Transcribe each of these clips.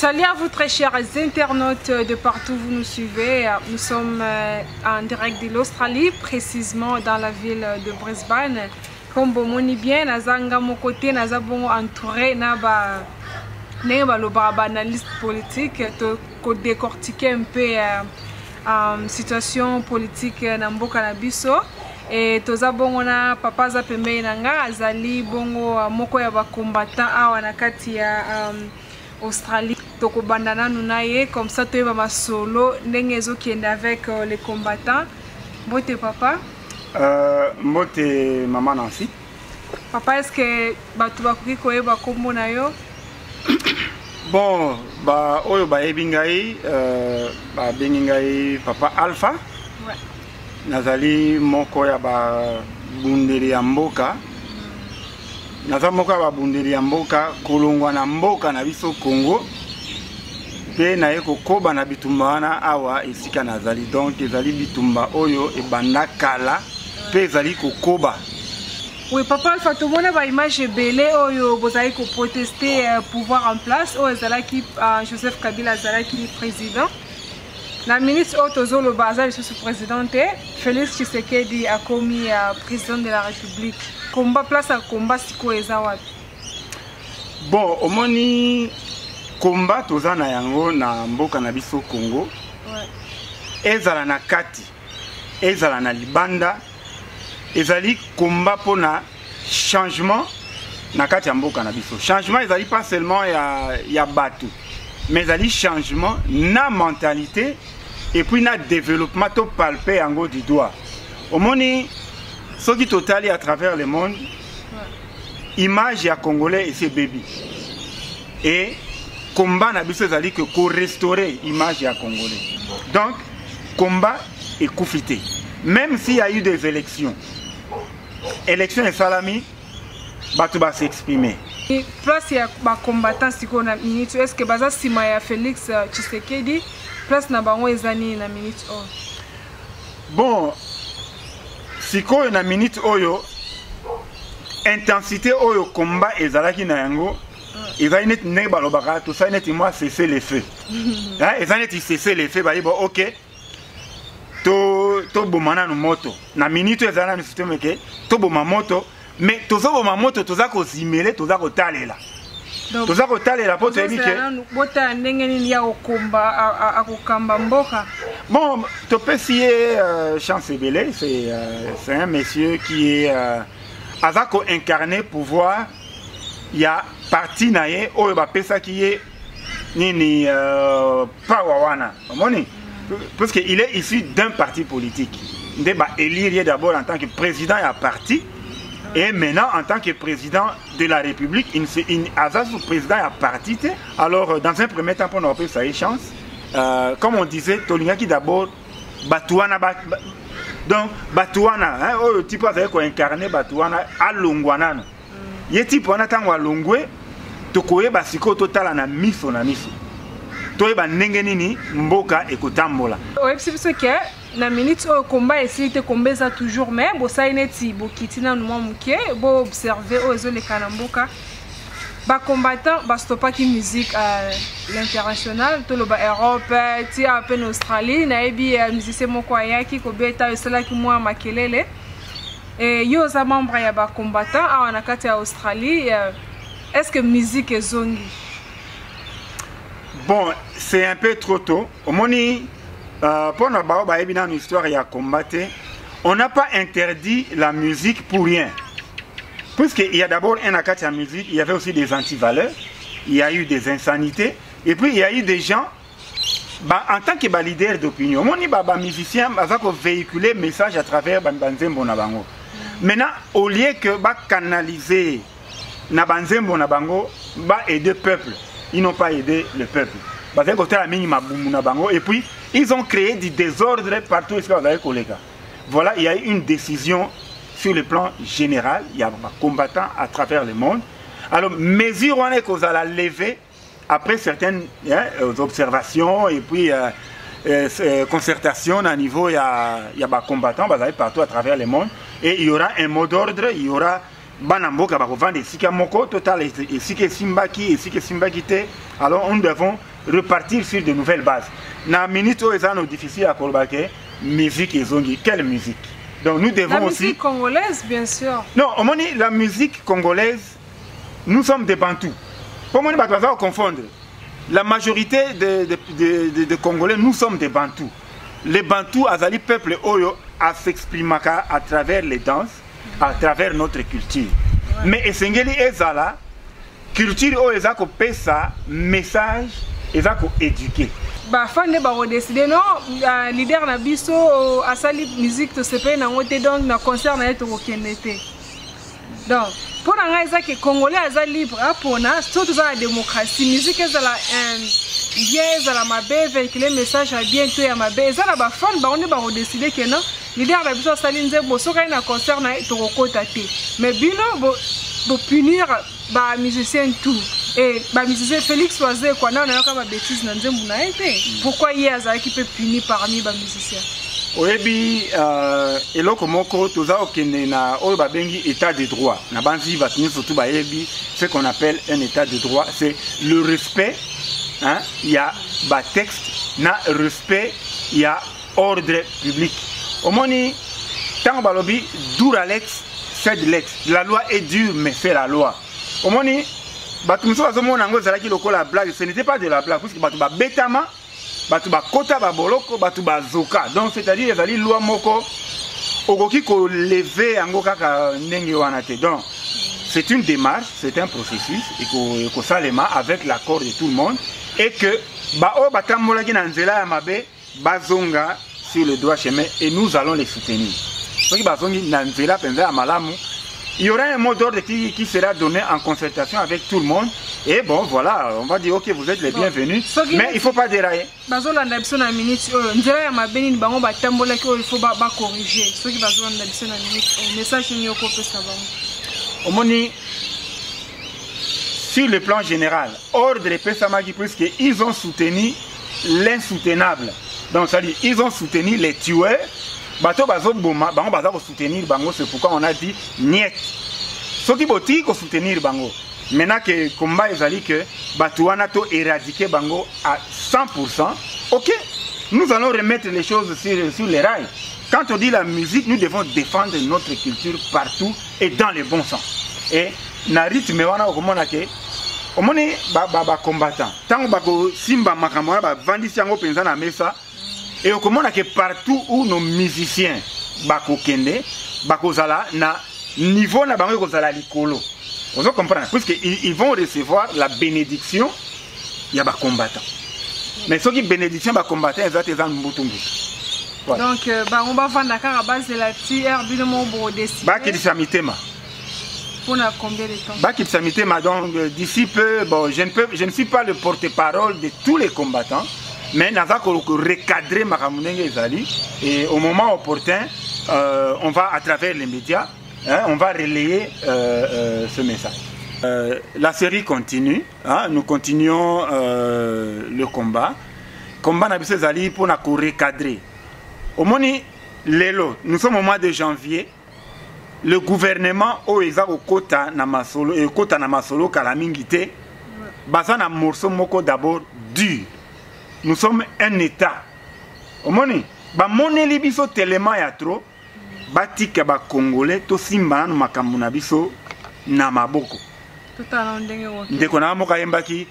Salut à vous, très chers internautes de partout où vous nous suivez. Nous sommes en direct de l'Australie, précisément dans la ville de Brisbane. Comme bomoni bien, naza nga moko te, naza bongo entouré na ba ndenge balobaka ba analyste politique to ko décortiquer un peu situation politique na mboka na biso. E toza bongo na papa aza pembeni na nga, azali bongo moko ya ba combattant awa na kati ya Australie. Tokobanda nanu na ye, comme ça toyeba masolo ndenge ezokende avec les combattants. Mbote papa. Mbote mama Nancy. Papa, est-ce que bato bakoki koyeba kombo na yo? Bon, ba oyo bayebi ngai, babengi ngai papa Alpha. Nazali moko ya babundeli ya mboka. Naza moko ya babundeli ya mboka kolongwa na mboka na biso Congo, mpe naye kokoba na bitumba wana awa esika nazali. Donc ezali bitumba oyo ebanda kala mpe ezali kokoba. Oui, papa Alpha, tomona ba image ebele oyo bozali koprotester pouvoir en place oyo ezalaki Joseph Kabila azalaki président. Na minute oyo tozoloba aza lisusu président te, Félix Tshisekedi akomi président de la République. Komba place ya komba sikoyo eza wapi? Bon, omoni komba toza na yango na mboka na biso Congo. Ezala na kati, ezala na libanda, ezali komba mpona changement na kati ya mboka na biso. Changement ezali pas seulement ya bato, mais ezali changement na mentalité et puis na développement to palper yango du doigt. Omoni soki totali à travers le monde, image ya Congolais esi ebebi. Et combat na biso ezali que ko restaurer image ya Congolais. Donc combat ekufi te. Même s'il y a eu des élections, élection esalami, bato ba s'exprimer. Place ya ba combattant sikoyo na minute, est-ce que baza nsima ya Félix Tshisekedi? Place na bango eza nini na minute oyo? Bon, sikoyo na minute oyo, intensité oyo combat ezalaki na yango ezali neti ndenge balobaka tosali neti mwa cessez le feu. Hein, eza neti cessez le feu, bayiba ok, toboma nanu moto na minute oyo ezala nanu système ke toboma moto, mais tozoboma moto, toza kozimele, toza kotalela. Donc, toza kotalela mpo toyebi ke botala ndenge nini ya kokomba akokamba mboka. Bon, topesi ye chance ebele. C'est un monsieur qui est aza koincarner pouvoir ya parti na ye oyo bapesaki ye nini, power wana omoni, parce que il est issu d'un parti politique nde baélire ye d'abord en tant que président ya parti et maintenant en tant que président de la République. Il se, il, aza sous président ya parti te. Alors dans un premier temps, mpona kopesa ye chance, comme on disait, tolingaki d'abord bato wana donc bato wana, hein, oyo tipo azali koincarner bato wana alongwa nano. Ye tipo wana, ntango alongwe, tokoyeba sikoyo totala na miso na miso, toyeba ndenge nini mboka ekotambola. Oyebisi biso ke na minute oyo komba esili te, komba eza toujours, mais bosali neti bokiti nanu mwa moke, boobserve oyo ezoleka na mboka. Bacombattant bastopaki musique à l'international, toloba Europe ti awa mpe na Australie. Nayebi musicien moko ayaki kobeta, esalaki mwa makelele. E, yo oza membre ya bacombattant awa na kati ya Australie, est ce que musique ezongi? Bon, c'est un peu trop tôt. Omoni, mpona bao bayebi nanu histoire ya combat te, on n'a pas interdit la musique pour rien, puisqu'il y a d'abord un na kati ya musique, il y avait aussi des antivaleurs, il y a eu des insanités et puis il y a eu des gens ba, en tant que ba leader d'opinion. Omoni ba musicien baza ko véhiculer message à travers banzembo na bango. Maintenant, au lieu que ba canaliser na banzembo na bango ba aider peuple, ils n'ont pas aidé le peuple. Bazali kotala mingi mabumu na bango et puis ils ont créé du désordre partout esika bazali koleka. Voilà, il y a eu une décision sur le plan général, il y a des combattants à travers le monde. Alors mesure wana ekozala levé après certaines, hein, observations et puis concertation à niveau ya bacombattant bazali partout à travers le monde. Et il y aura un mot d'ordre, il y aura bana mboka bakovanda esika moko, totala esika esimbaki, esika esimbaki te. Alors nous devons repartir sur de nouvelles bases. Na minute oyo eza no difficile ya koloba ke musique ezongi. Quelle musique? Donc nous devons la aussi musique congolaise, bien sûr. Non, omoni, la musique congolaise, nous sommes des Bantous. Po moni bato baza confondre. La majorité de Congolais, nous sommes des Bantous. Les Bantous azali peuple oyo a s'exprimaka à travers les danses, à travers notre culture. Mais esengeli ezala culture oyo eza kopesa message, eza koéduquer. Bafans nde bakodécider. Non, leader na biso asali musique, tosepeli nango te, donc na concert na ye tokokende te. Donc mpo na ngai eza ke Congolais aza libre apona. So toza na démocratie, musique ezala bien, ezala mabe, véhicule message ya bien to ya mabe, eza na bafans, bango nde bakodécider ke non, leader na biso asali nzembo, soki aye na concert na ye tokokota te. Mais bino bopunir bamusicien tout et bamusicien Félix Wazekwa nao nayoka babêtises na nzembo na ye te. Pourquoi ye azalaki mpe puni parmi bamusicien? Oyebi, eloko moko, toza kokende na oyo babengi état de droit. Na banzi bato nyonso tu bayebi ce qu'on appelle un état de droit, c'est le respect, hein, ya batexte na respect ya ordre public. Omoni, ntango balobi dura lex sed lex, la loi est dure mais c'est la loi. Omoni, bato mosusu bazomona yango ezalaki lokola blague. Ce n'était pas de la blague, puisque bato babetama, bato bakota baboloko, bato bazoka. Donc c'est-à-dire ezali loi moko okoki kolever yango kaka ndenge wana te. Donc c'est une démarche, c'est un processus ekosalema avec l'accord de tout le monde et que baoyo batambolaki na nzela ya mabe bazonga sur le droit chemin et nous allons les soutenir. Soki bazongi na nzela mpenza ya malamu, il y aura un mot d'ordre qui sera donné en concertation avec tout le monde. Et bon, voilà, on va dire, ok, vous êtes les bienvenus, mais il ne faut pas dérailler. Bazolanda biso na minute oyo, nzela ya mabe nini bango batambolaki oyo il faut bacorriger? Soki bazolanda biso na minute oyo, message nini okopesa bango? Omoni, sur le plan général, ordre epesamaki puisque ils ont soutenu l'insoutenable. Donc ça dit, ils ont soutenu les tueurs, bato bazoboma bango, baza kosoutenir bango. C'est pourquoi on a dit niet. Soki botiki kosoutenir bango, maintenant que combat ezali que bato wana to éradiquer bango à 100%, ok, nous allons remettre les choses sur les rails. Quand on dit la musique, nous devons défendre notre culture partout et dans le bon sens et na rythme wana. Okomona ke omoni bacombattant ntango bakosimba makambo wana, bavandisi yango mpenza na mesa et okomona ke partout où nos musiciens bakokende, bakozala na niveau na bango ekozala likolo. Ozo comprendre, puisque ils vont recevoir la bénédiction ya bacombattant. Mais soki bénédiction bacombattant eza te, eza mbutu mbutu. Voilà. Donc bango bavanda kaka, bazela ti heure bino moko bokodécider. Bakitisa mitema. Mpona combien de temps? Bakitisa mitema. Donc d'ici peu, bon, je ne suis pas le porte-parole de tous les combattants, mais naza recadrer makambo ndenge ezali et au moment opportun, on va, à travers les médias, hein, on va relayer ce message. La série continue, hein, nous continuons le combat. Combat na biso ezali mpona korecadrer. Omoni, lelo nous sommes au mois de janvier. Le gouvernement oyo eza kokota na masolo, ekota na masolo kala mingi te, baza na morceau moko d'abord dur. Nous sommes un état. Omoni, bamoneli biso telema ya trop. Batika bacongolais, tosimba nanu makambo na biso na maboko. Totala ndenge woke. Ndeko na moko ayembaki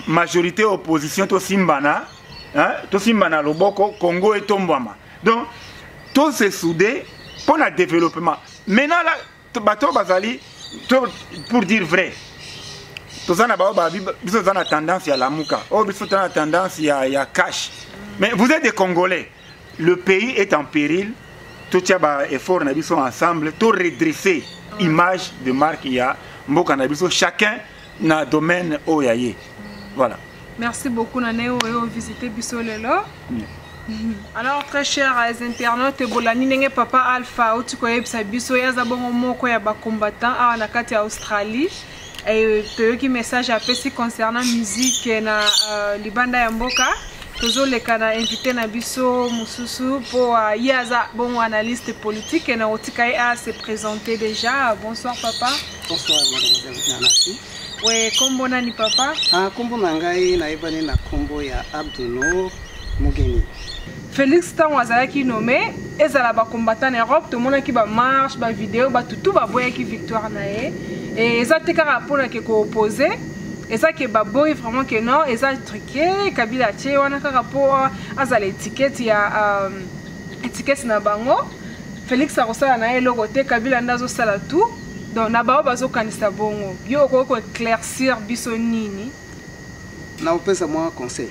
majorité, opposition, tosimbana, hein, tosimbana loboko, Congo etombwama. Donc tose souder mpo na développement. Maintenant là, bato bazali pour dire vrai, toza na bao babi biso toza na tendance ya Lamuka, oyo biso toza na tendance ya cash. Mais vous êtes des Congolais, le pays est en péril. Totia ba effort na biso ensemble, to redresser image de marque ya mboka na biso, chacun na domaine oyo ya ye. Voilà. Merci beaucoup na ndenge oyo ovisite biso lelo. Alors, très chers internautes, bolandi ndenge papa Alpha auti koyebisa biso. Ye aza bongo moko ya bacombattant awa na kati ya Australie. Toyoki message apesi concernant musique na libanda ya mboka. Tozoleka na invité na biso mosusu mpo ye aza bongo analyste politique. Na kotika ye a se présenter déjà. Bonsoir, papa. Bonsoir, mademoiselle Nanasi. We kombo nani papa? Ah, kombo na ngai nayebani na kombo ya Abdunur Mugeni. Félix ntango azalaki nommé, ezala bacombattant na Europe, tomonaki bamarche, bavideo, bato tu baboyaki victoire na ye. E eza te kaka mpona ke koopposer, eza ke baboyi vraiment ke non, eza truqué, Kabila atie wana kaka mpo azala étiquette ya étiquette na bango. Félix akosala na ye eloko te, Kabila nde azosala tout. Donc na bao bazokanisa bongo, yo okoki koéclaircir biso nini? Naopesa mwa conseil.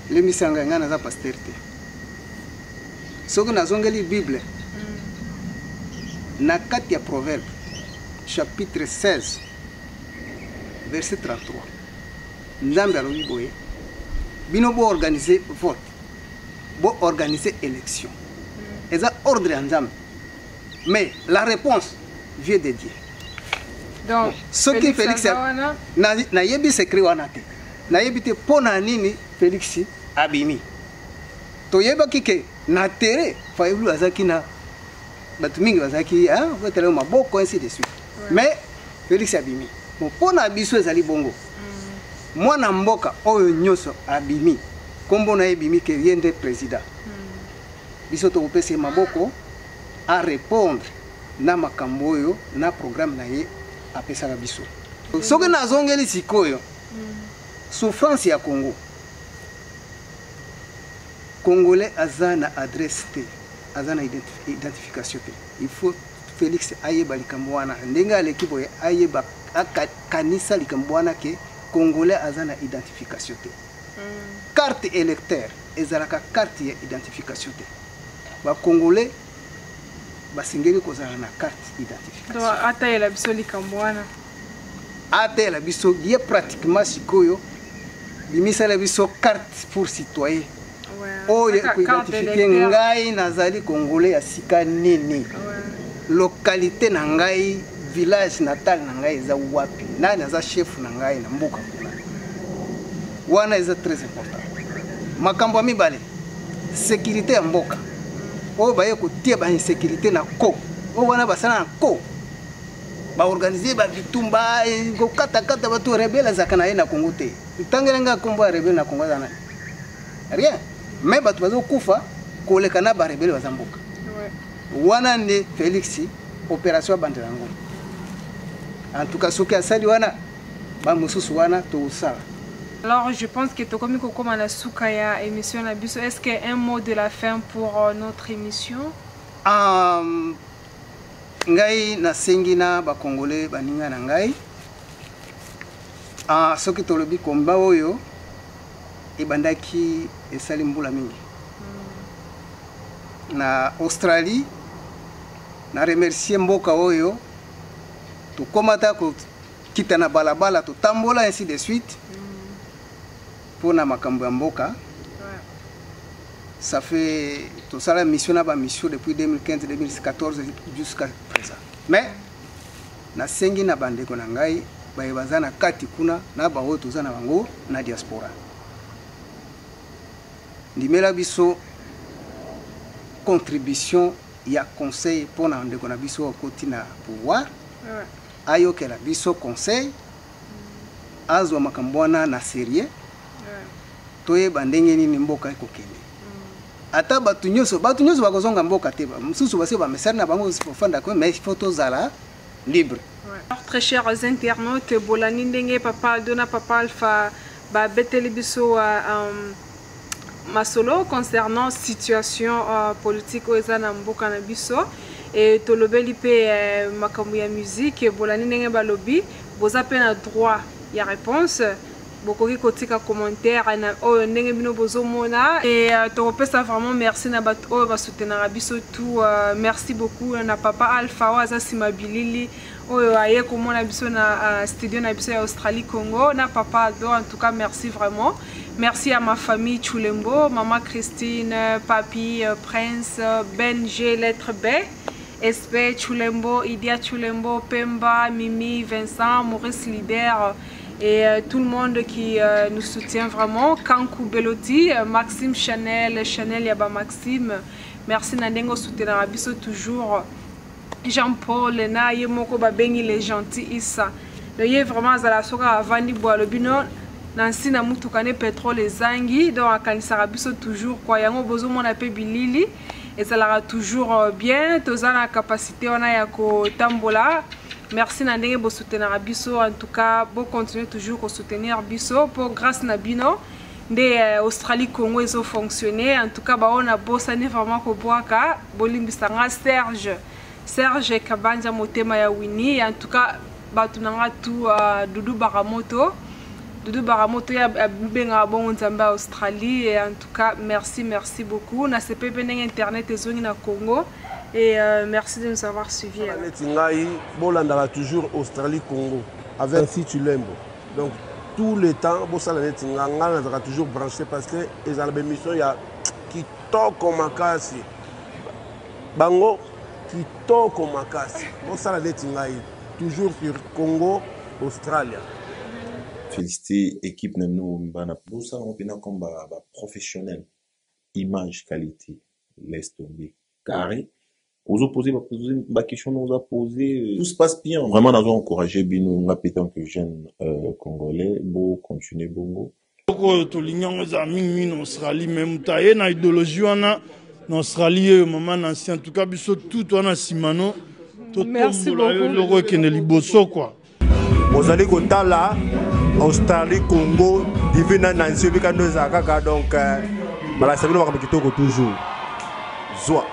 Limbisa ngai, ngai naza pasteur te. Soki nazongeli Bible na kati ya Proverbe chapitre 16 verset 33, Nzambe alobi boye: bino boorganize vote, boorganize élection, eza ordre ya Nzambe, mais la réponse vient de Dieu. Donc soki Félix aza wana, nayebi secret wana te, nayebi te mpo na nini Félix abimi. Toyebaki ke na terrain Fayulu azalaki na bato mingi, bazalaki kotela maboko, ainsi de suite. Mais Félix abimi. Bon, mpo na biso ezali bongo: mwana mboka oyo nyonso abimi, nkombo na ye ebimi ke ye nde président, biso tokopesa ye maboko arépondre na makambo oyo na programme na ye apesaka biso. Soki nazongeli sikoyo souffrance ya Congo, Congolais aza na adresse te, aza na identification te. Il faut Félix ayeba likambo wana. Ndenge aleki boye, ayeba, akanisa likambo wana ke Congolais aza na identification te. Carte électeur ezalaka carte ya identification te. Bacongolais basengeli kozala na carte identification. Donc atayela biso likambo wana. Ateyela biso ye pratiquement sikoyo, bimisala biso carte pour citoyen oyo Kaka carte koidentifie électeur. Ngai nazali Congolais ya sika nini, localité na ngai, village natal na ngai eza wapi, nani aza chef na ngai na mboka kuna. Wana eza très important. Makambo ya mibale, sécurité ya mboka oyo baye kotia bainsécurité na ko oyo wana basala na ko baorganize babitumba, kokatakata bato. Rebelle azalaka na ye na Congo te. Ntangela ngai nkombo ya rebelle na Congo aza nani? Rien. Mais bato bazokufa koleka na barebelle baza mboka. Wana nde Félix opération abandela yango. En tout cas, soki asali wana, bamosusu wana tokosala. Alors, je pense que tokomi kokoma na suka ya émission na biso. Est-ce que un mot de la fin pour notre émission? Ngai nasengi na Bakongole baninga na ngai, soki tolobi komba oyo ebandaki, esali mbula mingi na Australie. Na remercie mboka oyo tokomata kokita na balabala, totambola, ainsi de suite, mpona makambo ya mboka. Ça fait tosala mission na bamission depuis 2015, 2014 jusqu'à présent. Mais nasengi na bandeko na ngai baye baza na kati kuna, na baoyo toza na bango na diaspora, ndimela biso contribution ya conseil mpo na ndeko na biso akoti na pouvoir. Ayokela biso conseil, azwa makambo wana na sérieux. Toyeba ndenge nini mboka ekokende. Ata bato nyonso bakozonga mboka te, mosusu basi bamesali na bango kofanda, mais il faut tozala libre. Ouais. Alors, très chers internautes, bolani ndenge papa Aldo na papa Alpha babeteli biso masolo concernant situation politique oyo eza na mboka na biso. E tolobeli mpe makambo ya musique. Bolani ndenge balobi, boza mpe na droit ya réponse, bokoki kotika commentaire na oyo ndenge bino bozomona. E tokopesa vraiment merci na bato oyo basoutenaka biso tout. Merci beaucoup na papa Alpha oyo aza nsima bilili, oyo aye komona biso na studio na biso ya Australie Congo, na papa Aldo. En tout cas, merci vraiment. Merci à ma famille Chulembo, maman Christine, papi Prince, Ben G lettre B, SP Chulembo, Idia Chulembo, Pemba, Mimi, Vincent, Maurice Leader et tout le monde qui nous soutient vraiment. Kankou Belotti, Maxime Chanel, Chanel Yaba Maxime. Merci na ndenge soutenir biso toujours. Jean-Paul na ye moko babengi les gentils Issa. Donc ye vraiment azala soki avandi boye alobi no na nsi na motuka ne pétrole ezangi, donc akanisaka biso toujours quoi. Yango bozomona mpe bilili ezalaka toujours bien, toza na capacité wana ya kotambola. Merci na ndenge bosoutenaka biso. En tout cas, bocontinue toujours kosoutenir biso mpo grâce na bino nde Australie Congo ezofonctionne. En tout cas, baoyo nabosani vraiment kobwaka, bolimbisanga. Serge, Serge Kabanja, motema ya Winnie. En tout cas, bato na nga tu, Dudu Baramoto, Dudu Baramoto ye abengaka bongo Nzambe ya Australie. Et en tout cas, merci, merci beaucoup. Nasepeli mpe ndenge internet ezongi na Congo et merci de nous avoir suivis. Neti ngai, bolandaka toujours Australie Congo avec Nancy Tulembo. Donc tout le temps bosala neti nga, ngai nazalaka toujours branché parce que ezala baémission ya kitoko makasi, bango kitoko makasi. Bosala neti ngai, toujours sur Congo Australia. Féliciter équipe na bino bana, bosala ngo mpena comme baprofessionnel, image qualité, laisse tomber, carré. Ozoposer baquestion na oza poser, tout se passe bien. Vraiment nazo encourager bino, nga mpe tant que jeune congolais, bo continuer bongo. Eloko oyo tolingi yango ezala mingimingi na Australie, mais moto aye na idéologie wana na Australie oyo, mama Nancy. En tout cas, biso tout wana nsima no totombola yo, eloko ekende liboso quoi. Bozali kotala Australie Congo Divine na Nancy, obika ndo ezala kaka. Donc balakisa bino makambo kitoko toujours. Zwa.